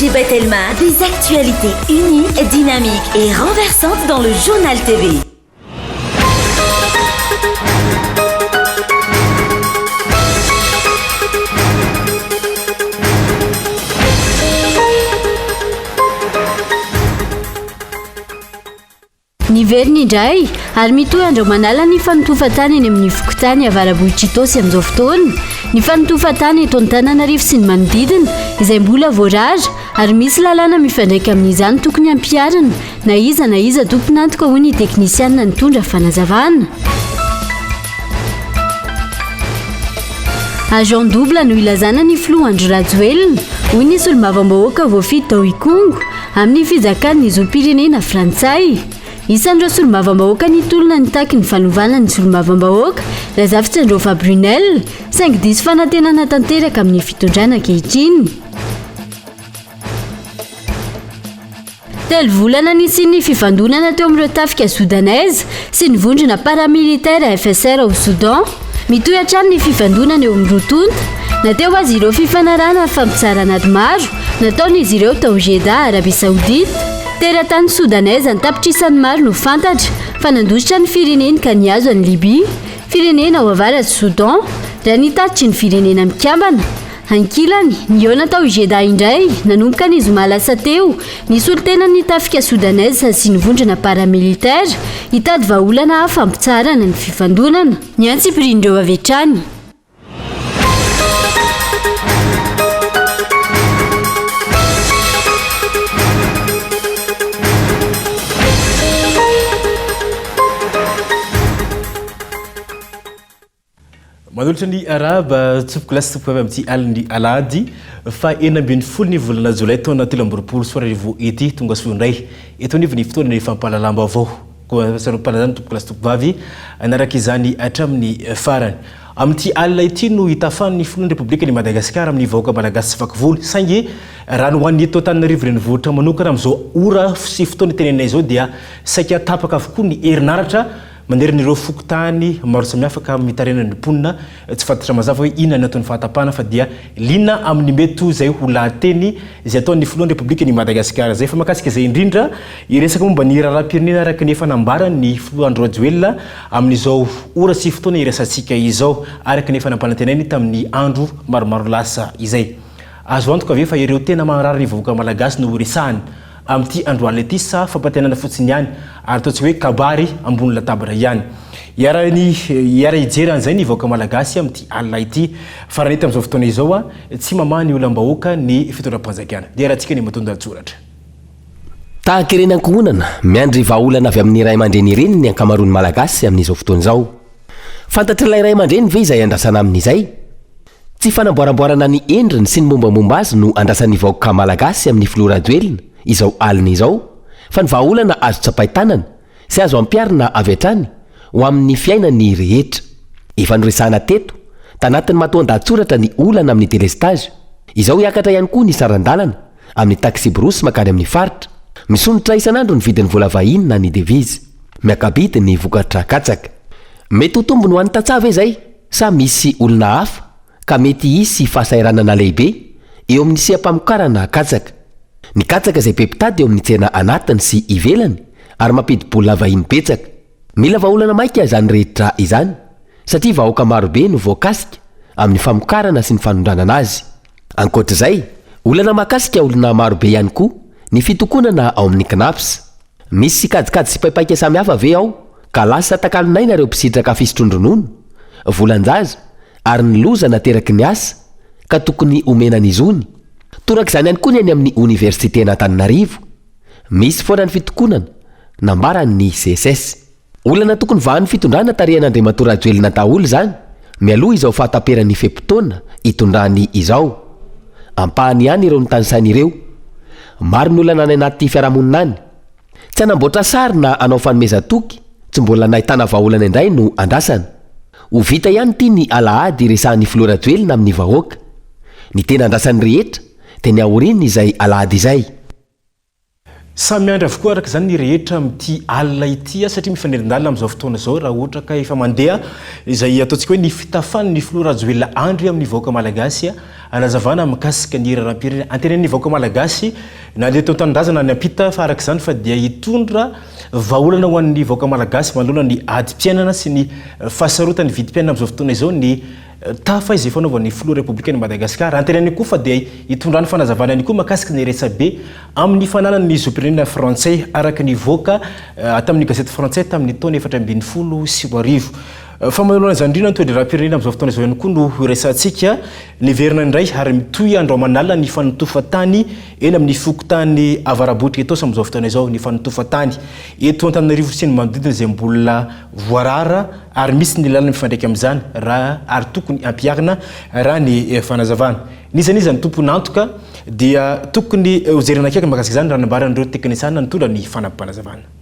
DG Batelma, des actualités uniques, dynamiques et renversantes dans le Journal TV. Niverina indray ary mitohy Andraomanala ny fanotofan-tany eny amin'ny fokontany Avarabohitr'Itaosy amin'izao fotoana. Ny fanotofan-tany eto Antananarivo sy ny manodidina izay mbola voarara ary misy lalàna mifandraika amin'izany tokony hampiharina na iza na iza tompon'antoka hoy ny teknisianina nitondra fanazavana. Agent double no ilazana ny filoha Andry Rajoelina, hoy ny solombavambahoaka voafidy tao Ikongo, amin'ny fizakany ny zom-pirenena frantsay. Isan'ireo solombavambahoaka nitolona nitaky ny fanovana ny solombavambahoaka, Razafintsiandraofa Brunelle, saingy diso fanantenana tanteraka amin'ny fitondrana ankehitriny. Telo volana nisian'ny fifandonana teo amin'ireo tafika Sodanais sy ny vondrona paramilitaire FSR ao Soudan. Mitohy hatrany ny fifandonana eo amin'ny roa tonta, na teo aza ireo fifanarahana fampitsaharana ady maro nataon'izy ireo tao Jeddah, Arabie Saoudite. Teratany Sodanais an-tapitrisany maro no fantatra fa nandositra ny fireneny ka nihazo an'i Libya, firenena ao avaratr'i Soudan, raha ny tatitry ny Firenena Mikambana. Ankilany, nihaona tao Jeddah indray, nanomboka ny zoma lasa teo, ny solontenan'ny tafika Sodanais sy ny vondrona paramilitaire, hitady vahaolana hafa hampitsaharana ny fifandonana. Ny antsipirian'ireo avy hatrany. Manolotra ny arahaba tompokolahy sy tompokovavy amin'ity alin'ny alahady faha 16 ny volana jolay taona 2023 ity. Tonga soa indray eto anivon'ny fotoanan'ny fampahalalam-baovao. Koa saro-panajana tompokolahy sy tompokovavy hanaraka izany hatramin'ny farany. Amin'ity alina ity no hitafan'ny filohan'ny Repoblikan'i Madagasikara amin'ny vahoaka malagasy tsy vaky volo. Saingy raha ny ho an'ny eto Antananarivo renivohitra manokana amin'izao ora sy fotoana itenenana izao dia saika tapaka avokoa ny herinaratra Manerana ireo fokontany maro samihafa ka mitaraina ny mponina, tsy fantatra mazava hoe inona ny anton'ny fahatapahana fa dia liana amin'ny mety ho izay ho lahateny izay ataon'ny filohan'ny Repoblikan'i Madagasikara izay. Fa mahakasika izay indrindra, hiresaka momba ny raharaham-pirenena araka ny efa nambaran'ny filoha Andry Rajoelina amin'izao ora sy fotoana irasantsika izao, araka ny efa nampanantenainy tamin'ny andro maromaro lasa izay. Azo antoka ve fa ireo tena maharary ny vahoaka malagasy no horesahany amin'ity andro alina ity sa fampantenana fotsiny ihany ary ataontsika hoe kabary ambony latabatra ihany? Hiara-hijery an'izay ny vahoaka malagasy amin'ity alina ity. Fa raha ny hita amin'izao fotoana izao, tsy mamaha ny olam-bahoaka ny fitondram-panjakana. Dia arahantsika ny matoan-dahatsoratra. Tahaka ireny ankohonana miandry vahaolana avy amin'ny ray aman-dreny ireny ny ankamaroan'ny Malagasy amin'izao fotoana izao. Fantatr'ilay ray aman-dreny ve izay andrasana amin'izay? Tsy fanamboaramboarana ny endriny sy ny mombamomba azy no andrasan'ny vahoaka Malagasy amin'ny filoha Rajoelina izao alina izao fa ny vahaolana azo tsapain-tanana sy azo ampiharina avy hatrany ho amin'ny fiainan'ny rehetra. Efa noresahana teto, tanatin'ny matoan-dahatsoratra ny olana amin'ny delestazy. Izao hiakatra ihany koa ny saran-dalana amin'ny taksiborosy mankany amin'ny faritra. Misondrotra isan'andro ny vidin'ny vola vahiny na ny devizy. Miaka-bidy ny vokatra katsaka. Mety ho tombony ho an'ny tantsaha ve izay? Sa misy olona hafa ka mety hisy fahasahiranana lehibe eo amin'ny seha-pamokarana katsaka? Ny katsaka izay be mpitady eo amin'ny tsena anatiny sy ivelany ary mampidi-bola vahiny betsaka. Mila vahaolana maika izany rehetra izany satria vahoaka marobe no voakasika amin'ny famokarana sy ny fanondranana azy. Ankoatra izay, olana mahakasika olona marobe ihany koa ny fitokonana ao amin'ny Cnaps. Misy kajikajy sy paipaika samihafa ve ao ka lasa takalon'aina ireo mpisitraka fisotroan-dronono, volan-jaza ary ny loza nateraky ny asa ka tokony homena ny zony? Torak'izany ihany koa ny eny amin'ny oniversiten'Antananarivo. Misy foana ny fitokonana, nambaran'ny SECES. Olana tokony vahan'ny fitondrana tarihan'Andriamatoa Rajoelina daholo izany mialoha izao fahataperan'ny fe-potoana itondrany izao. Ampahany ihany ireo notanisaina ireo. Maro ny olana any anaty fiarahamonina any. Tsy hanamboatra sary na hanao fanomezan-toky tsy mbola nahitana vahaolana indray no andrasana. Ho vita ihany ity ny alahady hiresahan'ny filoha Rajoelina amin'ny vahoaka. Ny tena andrasan'ny rehetra dia ny aorian'izay alahady izay. Samy miandry avokoa araka izany ny rehetra amin'ity alina ity satria mifanelin-dalana amin'izao fotoana izao raha ohatra ka efa mandeha izay ataontsika hoe ny fitafan'ny filoha Rajoelina Andry amin'ny vahoaka malagasy hanazavana mikasika ny raharaham-pirenena. Antenain'ny vahoaka malagasy na ny eto an-tanindrazana na ny ampita fa araka izany fa dia hitondra vahaolana ho an'ny vahoaka malagasy manoloana ny adim-piainana sy ny fahasarotan'ny vidim-piainana amin'izao fotoana izao ny Tafa izay fanaovan'ny filoha Repoblikan'i Madagasikara. Antenaina koa fa dia hitondrany fanazavana ihany koa mahakasika ny resabe amin'ny fananany ny zom-pirenena frantsay araka ny nivoaka tamin'ny gazety frantsay tamin'ny taona 2014. Fa manoloana izany indrindra ny toe-draharaham-pirenena amin'izao fotoana izao ihany koa no hiresahantsika. Niverina indray ary mitohy andro aman'alina ny fanotofan-tany eny amin'ny fokontany Avarabohitra Itaosy amin'izao fotoana izao. Ny fanotofan-tany eto Antananarivo sy ny manodidina izay mbola voarara ary misy ny lalana mifandraika amin'izany raha ary tokony ampiharina raha ny fanazavana. N'iza n'iza ny tompon'antoka dia tokony hojerena akaiky mahakasika izany raha nambaran'ireo teknisiana nitondra ny fanampim-panazavana.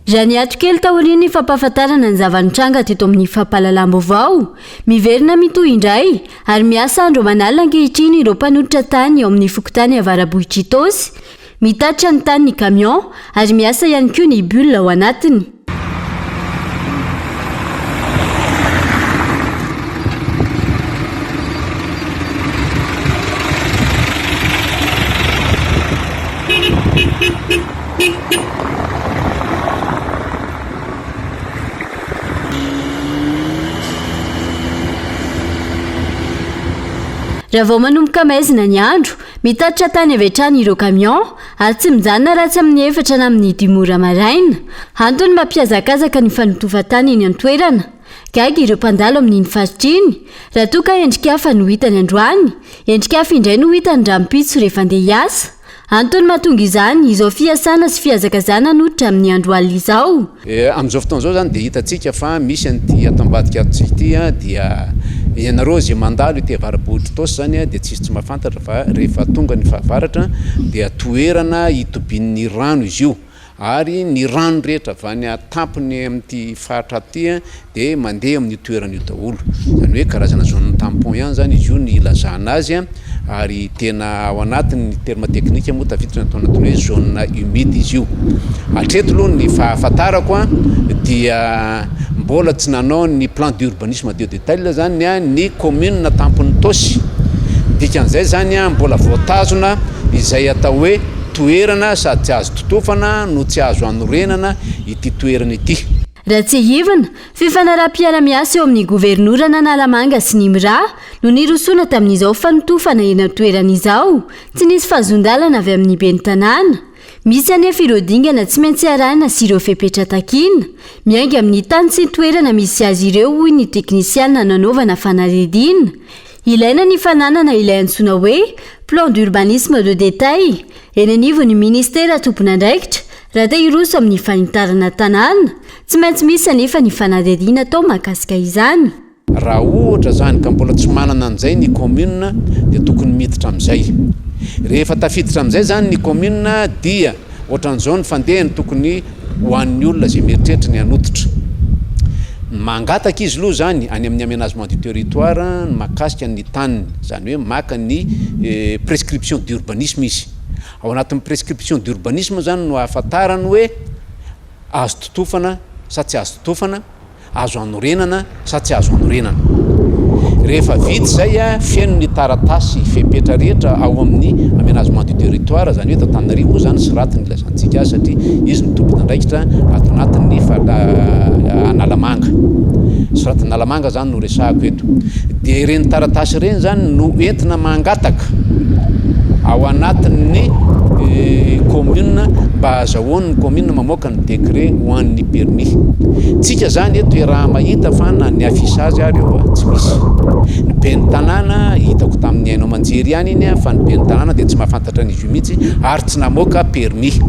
Raha niato kely taorian'ny fampahafantarana ny zava-nitranga teto amin'ny fampahalalam-baovao, miverina mitohy indray ary miasa andro aman'alina ankehitriny ireo mpanolotra tany ao amin'ny fokontany Avarabohitr'Itaosy, Mitatitra ny tany ny camion ary miasa ihany koa ny bulle ao anatiny. Raha vao manomboka maizina ny andro, Mitatitra tany avy hatrany ireo camion ary tsy mijanona raha tsy amin'ny efatra na amin'ny dimy ora maraina. Antony mampihazakazaka ny fanotofan-tany eny an-toerana. Gaga ireo mpandalo amin'iny faritra iny raha toa ka endrika hafa no hitany androany, endrika hafa indray no hitany rahampitso rehefa andeha hiasa. Antony mahatonga izany izao fiasana sy fihazakazahana anototra amin'ny andro alina izao. Amin'izao fotoana izao izany dia hitantsika fa misy an'ity ato ambadika ato ity dia ianareo izay mandalo ety Avarabohitr'Itaosy izany dia tsisy tsy mahafantatra fa rehefa tonga ny fahavaratra dia toerana hitobian'ny rano izy io ary ny rano rehetra avy any an-tampony amin'ity faritra ato ity dia mandeha amin'io toerana io daholo. Izany hoe karazana zone tampon ihany izany izy io ny ilazana azy ary tena ao anatin'ny terme technique moa tafiditra ny atao anatin'ny hoe zone humide izy io. Hatreto aloha ny fahafantarako dia mbola tsy nanao ny plan d'urbanisme de detail izany ny commune tampon'Itaosy. Ny dikan'izay izany mbola voatazona izay atao hoe toerana sady tsy azo totofana no tsy azo anorenana ity toerana ity. Raha tsiahivina, fifanaraham-piara-miasa eo amin'ny governoran'Analamanga sy ny Mra no nirosoana tamin'izao fanotofana eny an-toerana izao, tsy nisy fahazoan-dalana avy amin'ny ben'ny tanàna. Misy anefa ireo dingana tsy maintsy arahina sy ireo fepetra takiana, miainga amin'ny tany sy ny toerana misy azy ireo hoy ny teknisiana nanaovana fanadihadiana. Ilaina ny fananana ilay antsoina hoe plan d'urbanisme de détail eny anivon'ny minisitera tompon'andraikitra Raha te hiroso amin'ny fanitarana tanàna, tsy maintsy misy anefa ny fanadihadiana atao mahakasika izany. Raha ohatra izany ka mbola tsy manana an'izay ny commune dia tokony miditra amin'izay. Rehefa tafiditra amin'izay izany ny commune dia ohatran'izao ny fandehany tokony ho an'ny olona izay mieritreritra ny hanototra. Mangataka izy aloha izany any amin'ny aménagement du territoire ny mahakasika ny taniny, izany hoe maka ny prescription d'urbanisme izy. Ao anatin'ny prescription d'urbanisme zany no ahafantarany hoe azo totofana sa tsy azo totofana, azo anorenana sa tsy azo anorenana. Rehefa vita izay, feno ny taratasy fepetra rehetra ao amin'ny aménagement du territoire, izany hoe eto Antananarivo moa izany SRAT no ilazantsika azy satria izy no tompon'andraikitra ato anatin'ny faritra Analamanga. SRAT Analamanga izany no resahako eto. Dia ireny taratasy ireny izany no entina mangataka ao anatin'ny commune mba ahazahoan'ny commune mamoaka ny décret ho an'ny permis. Tsika izany eto iaraha-mahita fa na ny affichage ary eo tsy misy. Ny ben'ny tanàna hitako tamin'ny haino aman-jery ihany iny fa ny ben'ny tanàna dia tsy mahafantatra an'izy io mihitsy ary tsy namoaka permis.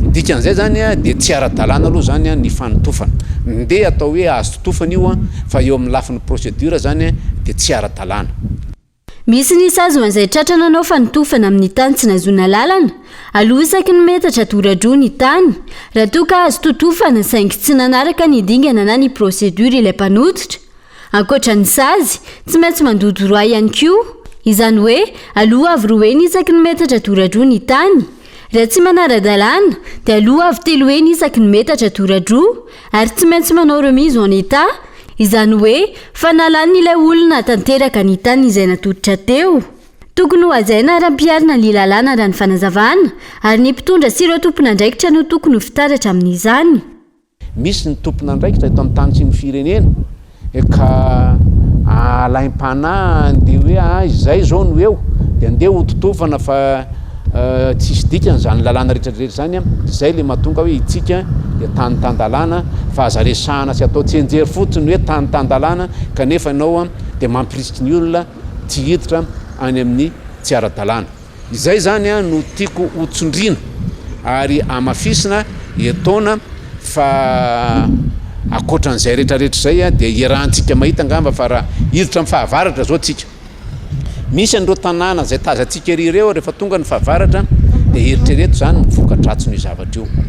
Ny dikan'izay izany dia tsy ara-dalàna aloha izany ny fanotofana. Ndeha atao hoe azo totofana io fa eo amin'ny lafiny procédure zany dia tsy ara-dalàna. Misy ny sazy ho an'izay tratra nanao fanotofana amin'ny tany tsy nahazoana lalana. Aloa isaky ny metatra toradroa ny tany, raha toa ka azo totofana saingy tsy nanaraka ny dingana na ny procédure ilay mpanototra. Ankoatra ny sazy, tsy maintsy mandoa droit ihany koa. Izany hoe, aloa avo roa heny isaky ny metatra toradroa ny tany. Raha tsy manara-dalàna dia aloa avo telo heny isaky ny metatra tora-droa ary tsy maintsy manao remise en état, izany hoe fanalan'ilay olona tanteraka ny tany izay natolotra teo. Tokony ho hajaina ary ampiharina ny lalàna raha ny fanazavana, ary ny mpitondra sy ireo tompon'andraikitra no tokony ho fitaratra amin'izany. Misy ny tompon'andraikitra eto amin'ny tany sy ny firenena ka alaim-panahy andeha hoe ah izay izao no eo dia andeha hototofana fa tsisy dikany izany lalàna rehetra rehetra izany an, izay ilay mahatonga hoe itsika dia tany tan-dalàna fa aza resahana sy atao tsianjery fotsiny hoe tany tan-dalàna kanefa ianao dia mampirisika ny olona tsy hiditra any amin'ny tsy ara-dalàna. Izay izany no tiako ho tsindriana ary hamafisina etoana fa ankoatran'izay rehetra rehetra izay dia iarahantsika mahita angamba fa raha hiditra amin'ny fahavaratra izao tsika, misy an'ireo tanàna izay tazantsika ery ireo rehefa tonga ny fahavaratra dia eritrereto izany ny voka-dratsin'io zavatra io.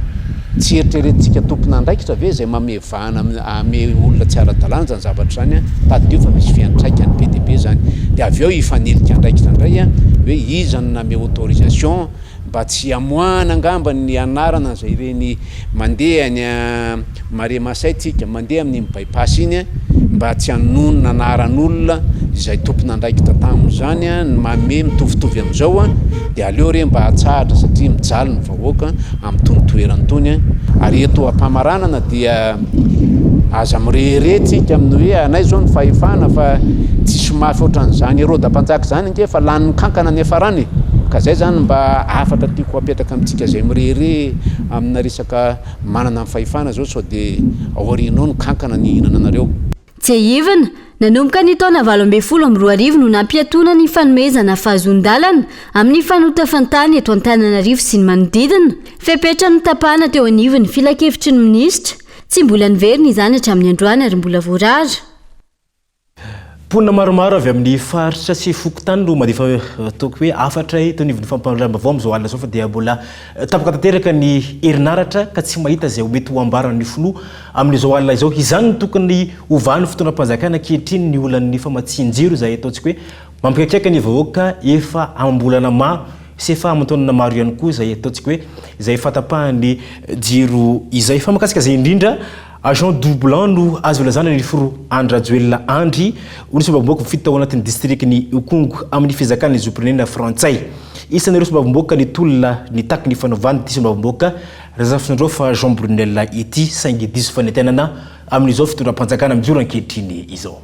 Tsy eritreretintsika tompon'andraikitra ve izay mamehy vahana ame olona tsy ara-dalàna izany zavatra izany an, tadidio fa misy fiantraikany be dia be izany, dia avy eo hifanilika andraikitra indray an, hoe iza no name autorisation mba tsy hamoahana angamba ny anarana izay ireny mandeha any Marais Masay tsika, mandeha amin'iny by-pass iny an, mba tsy hanonona anaran'olona izay tompon'andraikitra tamin'izany an, ny mame mitovitovy amin'izao an, dia aleo re mba hatsahatra satria mijaly ny vahoaka amin'itony toerana itony ary eto am-pamaranana dia aza mirehareha tsika amin'ny hoe anay izao ny fahefana fa tsisy mafy ohatran'izany Heroda mpanjaka izany ange fa lanin'ny kankana ny hiafarany e! ka zay zany mba hafatra tiako apetraka amintsika izay mirehareha amina resaka manana ny fahefana zao sao dia aorianao ny kankana ny hihinana anareo. Tsiahivina, nanomboka ny taona 2018 no nampiatoana ny fanomezana fahazoan-dalana amin'ny fanotafan-tany eto Antananarivo sy ny manodidina. Fepetra notapahana teo anivon'ny Filankevitry ny minisitra. Tsy mbola niverina izany hatramin'ny androany ary mbola voarara. Mponina maromaro avy amin'ny faritra sy fokontany no mandefa ataoko hoe hafatra eto anivon'ny fampahalalam-baovao amin'izao alina izao fa dia mbola tapaka tanteraka ny herinaratra ka tsy mahita izay ho mety ho ambaran'ny filoha Amin'izao alina izao, izany no tokony hovan'ny fitondram-panjakana ankehitriny ny olan'ny famatsian-jiro izay ataontsika hoe mampikaikaika ny vahoaka efa amam-bolana maro sy efa aman-taonana maro ihany koa izay ataontsika hoe izay fahatapahan'ny jiro izay. Fa mahakasika izay indrindra, agent doublant no azo ilazana ny filoha Andry Rajoelina Andry ho ny solombavambahoaka voafidy tao anatin'ny distrikan'i Ikongo amin'ny fizakan'ny zom-pirenena frantsay. Isan'ireo solombavambahoaka nitolona nitaky ny fanovana ity solombavambahoaka Razafindraofa Jean Brunelle ity saingy diso fanentanana amin'izao fitondram-panjakana mijoro ankehitriny izao.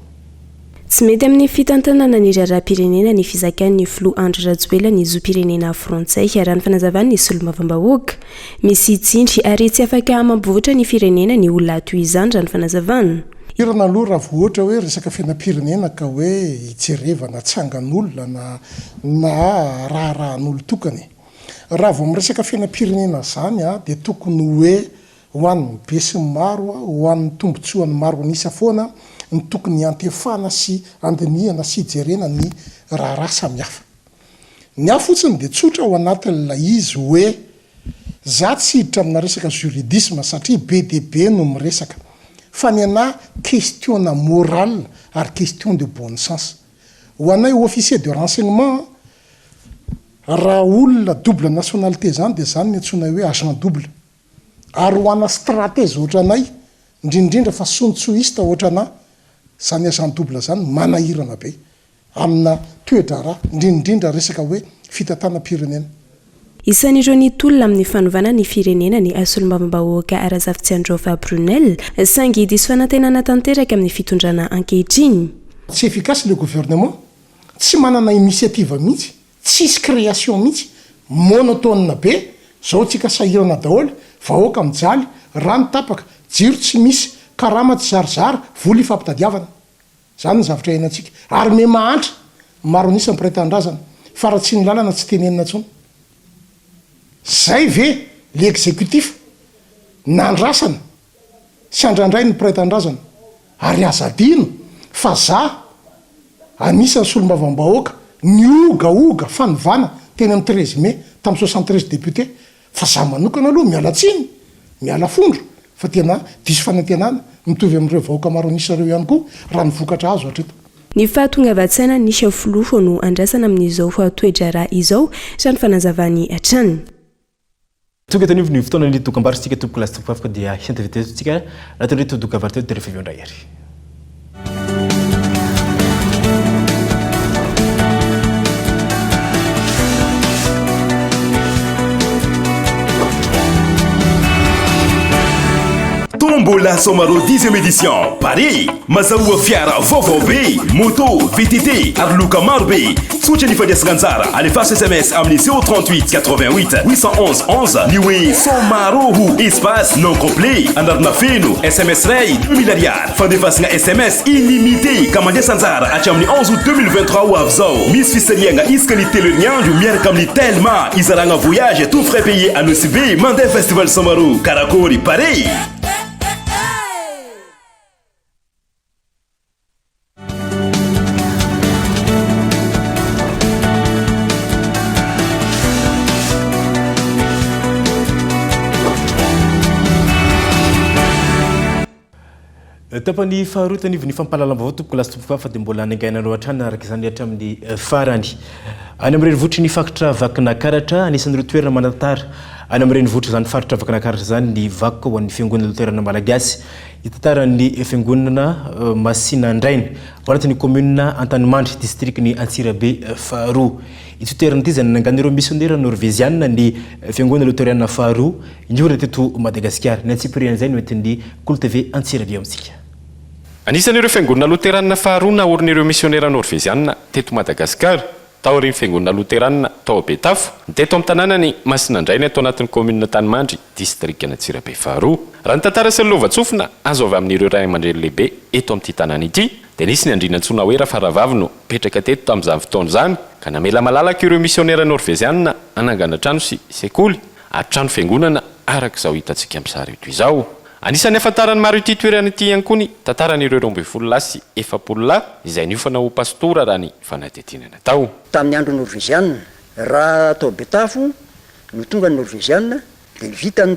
Tsy mety amin'ny fitantanana ny raharaham-pirenena ny fizakan'ny filoha Andry Rajoelina ny zom-pirenena frantsay, raha ny fanazavan'ny solombavambahoaka. Misy tsindry ary tsy afaka mampivoatra ny firenena ny olona toy izany, raha ny fanazavana. Hirana aloha raha vao ohatra hoe resaka fiainam-pirenena ka hoe hijerevana tsangan'olona na na raharahan'olon-tokana e. Raha vao miresaka fiainam-pirenena zany dia tokony hoe ho an'ny be sy ny maro, ho an'ny tombotsoan'ny maro an'isa foana no tokony hiantefana sy handinihana sy hijerena ny raharaha samihafa. Ny ahy fotsiny dia tsotra ao anatin'ilay izy hoe za tsy hiditra amina resaka juridisme satria be dia be no miresaka fa ny anah question-na morale ary question de bon sens. Ho anay officier de renseignement Raha olona double nationalité zany dia zany ny antsoinay hoe agent double. Ary ho ana stratège ohatranay, indrindrindra fa sun-tsuiste ohatranà, zany agent double zany manahirana be amina toe-draharaha, indrindrindra resaka hoe fitantanam-pirenena. Isan'ireo nitolona amin'ny fanovana ny firenena ny solombavambahoaka Razafitsiandraofa Brunelle, saingy diso fanantenana tanteraka amin'ny fitondrana ankehitriny. Tsy efficace le gouvernement, Tsy manana initiative mihitsy, tsisy création mihitsy, monotone be, zao tsika sahirana daholo, vahoaka mijaly, rano tapaka, jiro tsy misy, karama tsy zarizary, vola ifampitadiavana. Zany ny zavatra iainantsika. Ary me mahantra, maro an'isa ny mpiray tanindrazana. Faratsian'ny lalana tsy tenenina intsony. Zay ve le executif nandrasana sy andrandrain'ny mpiray tanindrazana? Ary aza adino fa za anisan'ny solombavambahoaka niogaoga fanovana teny amin'ny 13 mai tamin'ny 73 députés fa za manokana aloha miala tsiny, miala fondro fa tena diso fanantenana mitovy amin'ireo vahoaka maro an'isa ireo ihany koa raha ny vokatra azo hatreto. Ny fahatongavan-tsainan'ny filoha no andrasana amin'izao toe-draharaha izao, raha ny fanazavany hatrany. Tonga eto anivon'ny fotoanan'ny dokambarotra isika tompokolahy sy tompokovavy ka dia hianta vetivety isika anatin'ireto dokambarotra ireto dia rehefa avy eo indray ary. Tombola Somaro dixième édition, Paris. Mazahoa fiara vaovao be, moto, VTT ary loka maro be. Tsotra ny fandraisana anjara, alefaso sms amin'ny 038 88 811 11 ny hoe Somaro espace nom complet, anarana feno, sms iray 2000 ariary. Fandefasana sms illimité ka mandraisa anjara hatramin'ny 11 août 2023 ho avy izao. Misy fisarihana isaka ny telo herinandro miaraka amin'ny Telma, izaragna voyage tout frais payé à Nosy Be mandeha festival Somaro. Karakôry pare! Tapany faharoa eto anivon'ny fampahalalam-baovao tompoko lahy sy tompoko vavy fa dia mbola naingainanao hatrany araka izany hatramin'ny farany. Any amin'ny renivohitry ny faritra Vakinakaratra, anisan'ireo toerana manan-tantara any amin'ny renivohitr'izany faritra Vakinakaratra izany ny vakoka ho an'ny Fiangonana Loterana Malagasy. Itantaran'ny Fiangonana Masinandraina, ao anatin'ny kaominina Antanimandry, distrikan'i Antsirabe faharoa. Ity toerana ity izay nanangan'ireo misionera norveziana ny Fiangonana Loteriana faharoa niorina teto Madagasikara. Ny antsipirian'izay no entin'ny Kolo TV Antsirabe amintsika. Anisan'ireo Fiangonana Loterana faharoa naorin'ireo misionera norveziana teto Madagasikara. Taorian'ny fiangonana loteranina tao Betafo, ny teto amin'ny tanànan'i Masinandraina eto anatin'ny kaominina Antanimandry, distrikan'Antsirabe faharoa. Raha ny tantara sy ny lovantsofina azo avy amin'ireo ray aman-dreny lehibe eto amin'ity tanàna ity, dia nisy ny andriana antsoina hoe Rafaravavy no nipetraka teto tamin'izany fotoana izany, ka namela malalaka ireo misionera norvezianina hanangana trano sy sekoly ary trano fiangonana araka izao hitantsika amin'ny sary eto izao. Anisan'ny ahafantaran'ny maro ity toerana ity ihany koa ny tantaran'ireo 12 lahy sy 40 lahy izay niofana ho pastora raha ny fanadihadiana natao. Tamin'ny andro Norveziana, raha tao Betafo no tonga ny Norveziana, dia vita ny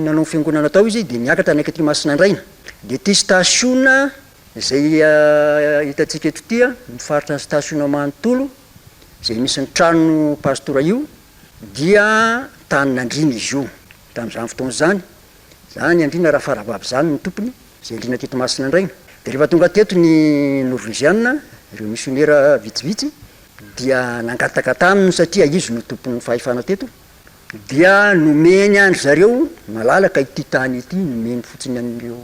nanao ny fiangonana tao izy, dia niakatra nankety Masinandraina. Dia ity stasiona izay hitantsika eto ity, ny faritra ny stasiona manontolo, izay misy ny trano pastora io, dia tanin'Andriana izy io tamin'izany fotoana izany. Zany andriana Rafaravavy zany ny tompony, izay andriana teto Masinandraina. Dia rehefa tonga teto ny Norveziana, ireo misionera vitsivitsy, dia nangataka taminy satria izy no tompon'ny fahefana teto, dia nomeny an-dry zareo malalaka ity tany ity, nomeny fotsiny an'ireo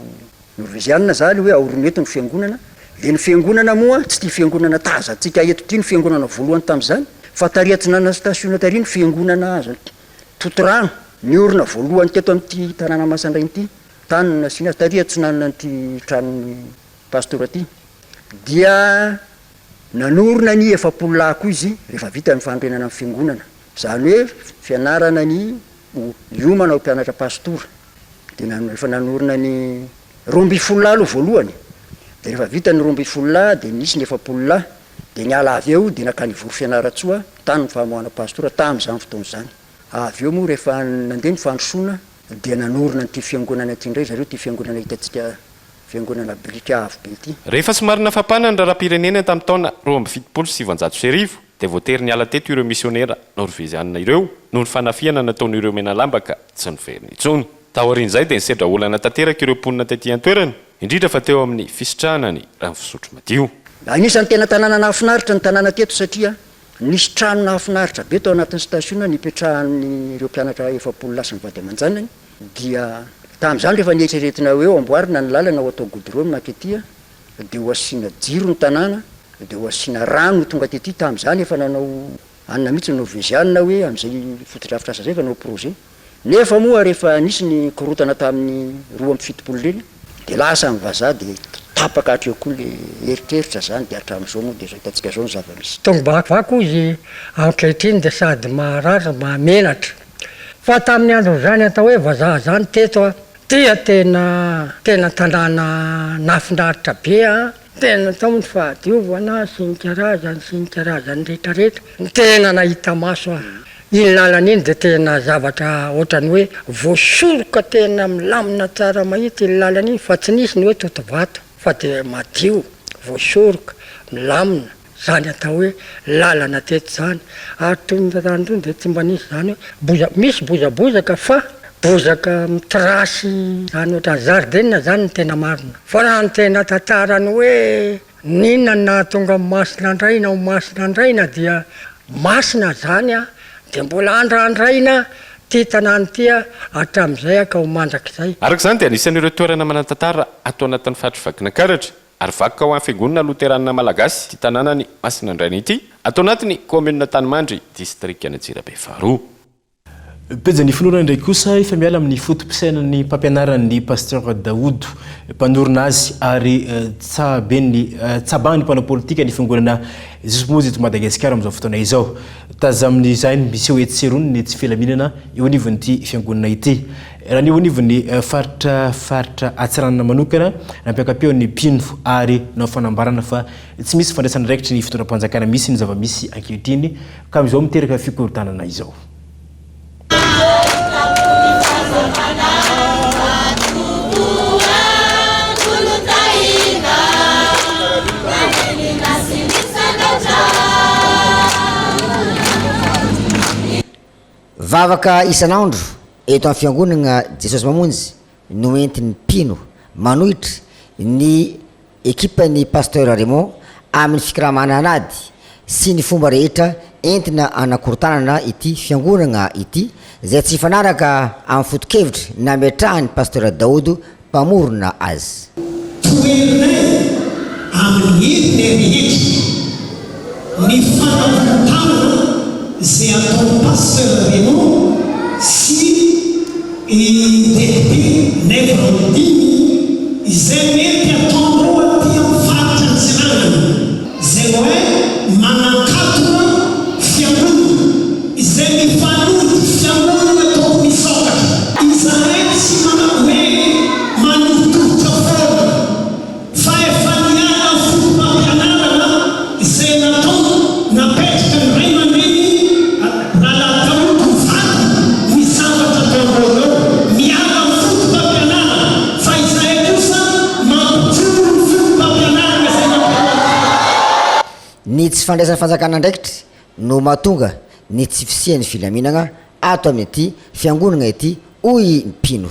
Norveziana zany hoe aorino eto ny fiangonana. Dia ny fiangonana moa, tsy ity fiangonana tazantsika eto ity no fiangonana voalohany tamin'izany, fa tary atsinanana station tary ny fiangonana aza. Totorano, niorina voalohany teto amin'ity tanàna Masandrainy ity, tany no nasiana azy, tary atsinanan'ity tranon'ny pastora ity, dia nanorina ny 40 lahy koa izy rehefa vita ny fanorenana ny fiangonana, izany hoe fianarana ny ho hiomana ho mpianatra pastora, dia rehefa nanorina ny 12 lahy aloha voalohany, dia rehefa vita ny 12 lahy dia nisy ny 40 lahy, Dia niala avy eo dia nankany Ivory Fianarantsoa, tany ny famoahana pastora tamin'izany fotoana izany. Avy eo moa rehefa nandeha ny fandrosoana dia nanorina an'ity fiangonana ity indray zareo, ity fiangonana hitantsika fiangonana biriky avo be ity. Rehefa somary nafapana ny raharaham-pirenena tamin'ny taona 1972 dia voatery niala teto ireo misionera norvezianina ireo noho ny fanafihana nataon'ireo menalamba ka tsy niverina intsony. Taorian'izay dia nisedra olana tanteraka ireo mponina tety an-toerana, indrindra fa teo amin'ny fisitrahana ny rano fisotro madio. Anisan'ny tena tanàna nahafinaritra ny tanàna teto satria nisy trano nahafinaritra be tao anatin'ny stasiona nipetrahan'ireo mpianatra 40 lahy sy ny vady aman-janany dia tamin'izany rehefa nieritreretina hoe ho amboarina ny lalana ho atao goudron ny mankety dia ho asiana jiro ny tanàna dia ho asiana rano ho tonga tety tamin'izany efa nanao anona mihitsy ny norveziana hoe amin'izay fotodrafitrasa izay efa nanao projet Nefa moa rehefa nisy ny korontana tamin'ny 72 ireny dia lasa ny vazaha dia tapaka hatreo koa le eritreritra zany dia hatramin'izao moa dia izao hitantsika izao ny zava-misy. Tongo-bakivaky hozy ankehitriny dia sady maharary no mahamenatra. Fa tamin'ny andron'izany atao hoe vazaha zany teto dia tena tena tanàna nahafinaritra be an! Tena tao ny fahadiovana sy ny karazany sy ny karazany rehetra rehetra, tena nahita maso aho. Iny lalana iny dia tena zavatra ohatran'ny hoe voasoroka tena milamina tsara mahitsy iny lalana iny fa tsy nisy ny hoe totovato fa dia madio, voasoroka, milamina. zany atao hoe lalana teto zany, ary toy ny tantara toy dia tsy mba nisy zany hoe boza, misy bozabozaka fa bozaka mitrasy zany ohatran'ny zaridaina zany ny tena marina, fa raha ny tena tantarany hoe n'inona no nahatonga an'i Masinandraina ho Masinandraina dia masina zany an, dia mbola andrandraina ty tanàna ity hatramin'izay ka ho mandrakizay. Araka izany dia anisan'ireo toerana manan-tantara ato anatin'ny faritr'i Vakinankaratra ary vakoka ho an'ny Fiangonana Loteranina Malagasy ity tanànan'i Masinandraina ity, ato anatin'ny kaominina Antanimandry, distrikan'Antsirabe faharoa. Pejin'ny finoana indray kosa efa miala amin'ny foto-pisainan'ny mpampianaran'ny Pasteur Daodo, mpanorina azy ary tsaben'ny tsabahan'ny mpanao politika ny fiangonana Jesosy Mpamonjy eto Madagasikara amin'izao fotoana izao. Tazamin'izany miseho etsy sy eroa ny tsy filaminana eo anivon'ity fiangonana ity. Raha ny eo anivon'ny faritra faritra Antsiranana manokana, nampiaka-peo ny mpino ary nanao fanambarana fa tsy misy fandraisana andraikitry ny fitondram-panjakana misy ny zava-misy ankehitriny ka amin'izao miteraka fikorontanana izao. Vavaka isan'andro eto amin'ny Fiangonana Jesosy Mamonjy no entin'ny mpino manohitra ny ekipan'ny Pasteur Raymond amin'ny fikiramana an'ady sy ny fomba rehetra entina hanakorontanana ity fiangonana ity izay tsy hifanaraka amin'ny foto-kevitra nametrahan'ny Pasteur Daodo mpamorona azy. Toherinay amin'ny herinay rehetra ny fanakorontanana izay ataon'i Pasteur Raymond sy i Député Naivo Raholdina izay mety ataonao aty amin'ny faritra Antsiranana izay hoe manankatona fiangonana izay mifanojo fiangonana tokony hisokatra. Izahay tsy manao hoe manorotorotra foana fa efa niala ny fotopampianarana izay natao napetraka ny ray aman-dreny rahalahy Daoud mivady ny zavatra ataonao ireo miala ny fotopampianarana fa izahay kosa mampijoro ny fotopampianarana izay nampianarina. Ny tsy fandraisan'ny fanjakana andraikitra no mahatonga ny tsy fisian'ny filaminagna ato amin'ity fiangonagna ity hoy ny mpino.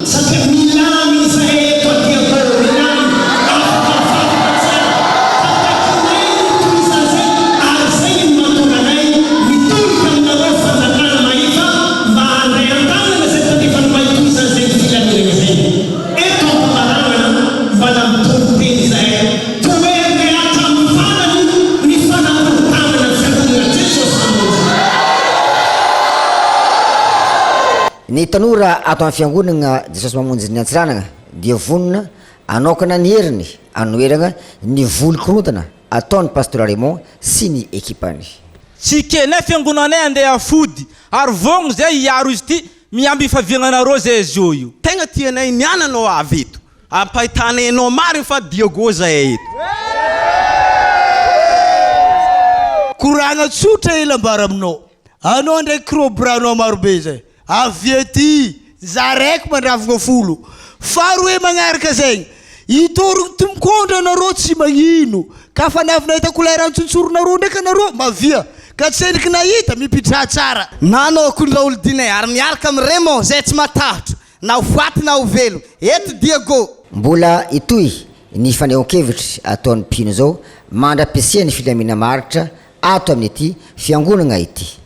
Satria milamina izahay eto aty Angola, milamina, afaka mivavaka tsara, fa takinay ny tohizan'izay ary izay no mahatonga anay mitolika aminareo fanjakana mahefa mba handray an-tanana izay tandrifany mba hitohizan'izay ny filaminana izay. Eto am-pamaranana, mbala mitory teny izahay, toherinay hatramin'ny farany ny fanakorontanana ny fiangonana Jesosy Mamonjy. Ny tanora ato amin'ny Fiangonana Jesosy Mamonjy ny Antsiranana dia vonona hanaokana ny heriny hanoherana ny voly korontana ataon'i Pastora Raymond sy ny ekipany. Tsy kenay fiangonanay andeha afody ary vogno zay hiaro izy ty miamby faviagnanareo zay zio io. Tegna tianay niany anao avy eto ampahitanay anao marigny fa Diego zahay eto. Koragna tsotra hely ambara aminao. Anao ndraiky cobra anao marobe zay. Avy aty za raiky mandravogna folo. Faharoe magnaraka zegny, hitorogno ty mikondro anareo tsy magnino, ka fa navy nahita couleur antsontsoronareo ndraiky anareo mavia, ka tsy endriky nahita mipitraha tsara. Nanao akory Raholdina e, ary miaraka amin'i Raymond zay tsy matahotra na ho faty na ho velona eto Diego. Mbola hitohy ny fanehoan-kevitry ataon'ny mpino izao mandra-pisian'ny filamina maharitra ato amin'ity fiangonagna ity.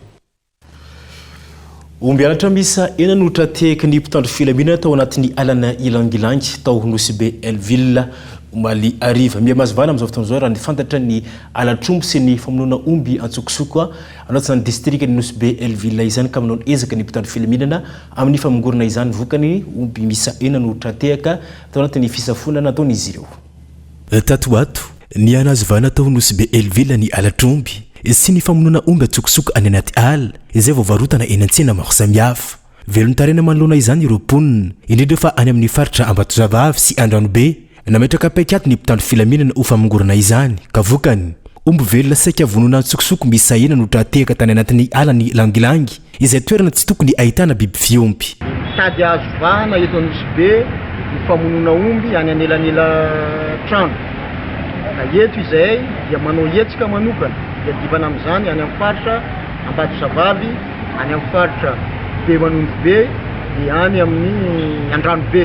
Omby halatra miisa enina no tra-tehaky ny mpitandro filaminana tao anatin'ny alana Ilangilangy tao Nosy Be Hell-Ville omaly hariva. Miha mahazo vahana amin'izao fotoana izao raha ny fantatra ny halatr'omby sy ny famonoana omby antsokosoko anatin'izany distrikan'i Nosy Be Hell-Ville izany ka manao ny ezaka ny mpitandro filaminana amin'ny famongorana izany. Vokany, omby miisa enina no tra-tehaka tao anatin'ny fisafoana nataon'izy ireo. Tato ho ato, niha-nahazo vahana tao Nosy Be Hell-Ville ny halatr'omby sy ny famonoana omby antsokosoko any anaty ala izay vao varotana eny an-tsena maro samihafa. Velon-taraina manoloana izany ireo mponina, indrindra fa any amin'ny faritra Ambatozavavy sy Andranobe. Nametraka paikady ny mpitandro filaminana ho famongorana izany, ka vokany, omby velona saika vonoina antsokosoko miisa enina no tra-tehaka tany anatin'ny alan'i Langilangy, izay toerana tsy tokony ahitana biby fiompy. Mitady hahazo vahana eto Anosibe ny famonoana omby any anelanelan-trano. Ka eto izahay dia manao hetsika manokana hiadivana amin'izany any amin'ny faritra Ambatosavavy, any amin'ny faritra Bemanondrobe dia any amin'ny Andranobe.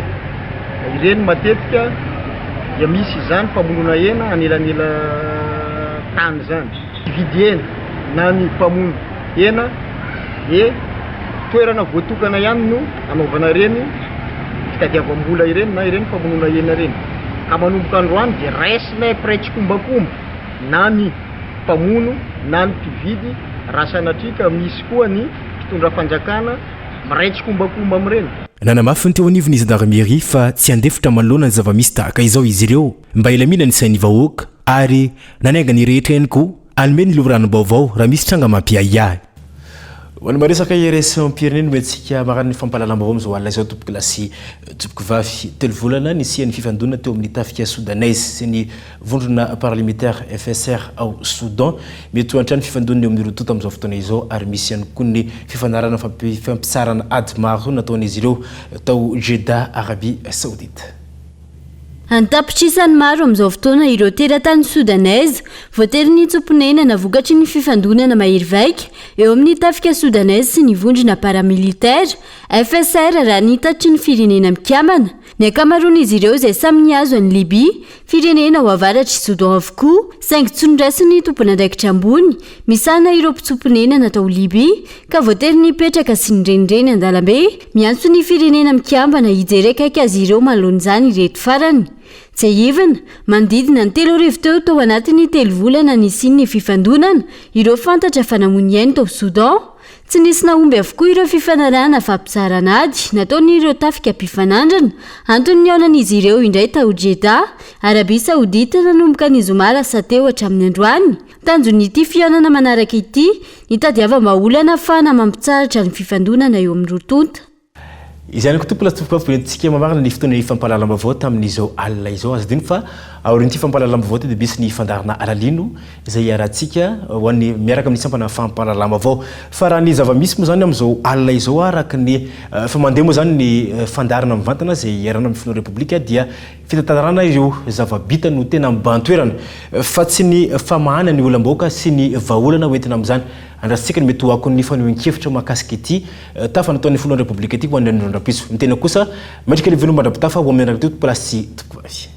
Ireny matetika dia misy izany famonoana hena anelanelan-tany izany. Mpividy hena na ny mpamono hena dia toerana voatokana ihany no anaovana ireny fitadiavam-bola ireny na ireny famonoana hena ireny. Ka manomboka androany dia raisinay mpiray tsikombakomba na ny mpamono na ny mpividy raha sanatria ka misy koa ny mpitondra fanjakana miray tsikombakomba amin'ireny. Nanamafy ny teo anivon'ny zandarimeria fa tsy handefitra manoloana ny zava-misy tahaka izao izy ireo mba hilaminan'ny sain'ny vahoaka ary nanainga ny rehetra ihany koa hanome ny loharanom-baovao raha misy tranga mampiahiahy. Ho an'ny maresaka iraisam-pirenena omentsika maraina ny fampahalalam-baovao amin'izao alina izao tompokolahy sy tompokovavy. Telo volana nisian'ny fifandonana teo amin'ny tafika Soudanais sy ny vondrona paramilitaire FSR ao Soudan. Mety ho hatrany fifandonana eo amin'ny roa tonta amin'izao fotoana izao ary misy ihany koa ny fifanarahana fampitsarana ady maro nataon'izy ireo tao Jeddah, Arabie Saoudite. An-tapitrisany maro amin'izao fotoana ireo teratany Soudanais voatery nitsoa-ponenana vokatry ny fifandonana mahery vaika eo amin'ny tafika Soudanais sy ny vondrona paramilitaire, FSR, raha ny tatitry ny Firenena Mikambana. Ny ankamaroan'izy ireo izay samy nihazo an'i Libya, firenena ao avaratr'i Soudan avokoa, saingy tsy noraisin'ny tompon'andraikitra ambony misahana ireo mpitsoa-ponenana tao Libya ka voatery nipetraka sy nirenireny an-dalambe miantso ny Firenena Mikambana hijery akaiky azy ireo manoloana izany ireto farany. Tsiahivina, manodidina ny 3000 teo tao anatin'ny telo volana nisian'ny fifandonana ireo fantatra fa namoy ny ainy tao Soudan. Tsy nisy nahomby avokoa ireo fifanarahana fampitsaharana ady nataon'ireo tafika mpifanandrina, antony nihaonan'izy ireo indray tao Jeddah, Arabia Saodita nanomboka ny zoma lasa teo hatramin'ny androany. Tanjon'ity fihaonana manaraka ity ny tadiavam-bahaolana ahafahana mampitsahatra ny fifandonana eo amin'ny roa tonta. Izay ihany koa tompoko lahy sy tompokovavy entintsika mamarana ny fotoana fampahalalam-baovao tamin'izao alina izao. Aza adino fa aorian'ity fampahalalam-baovao ity dia misy ny fandaharana Alalino izay iarahantsika ho an'ny miaraka amin'ny sampana fampahalalam-baovao. Fa raha ny zava-misy moa izany amin'izao alina izao araka ny efa mandeha moa izany ny fandaharana mivantana izay iarahana amin'ny filohan'ny Repoblika dia Fitantarana ireo zava-bita no tena mibahan-toerana fa tsy ny famahana ny olam-bahoaka sy ny vahaolana hoentina amin'izany. Andrasantsika ny mety ho akon'ny fanehoan-kevitra mahakasika ity tafa nataon'ny filohan'ny Repoblika ity ho an'ny andro rahampitso. Ny tena kosa, mendrika ny veloma mandra-pitafa ho amin'ny anareo tompokolahy sy tompokovavy.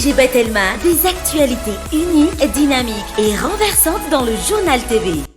5G by Telma, des actualités uniques, dynamiques et renversantes dans le journal TV.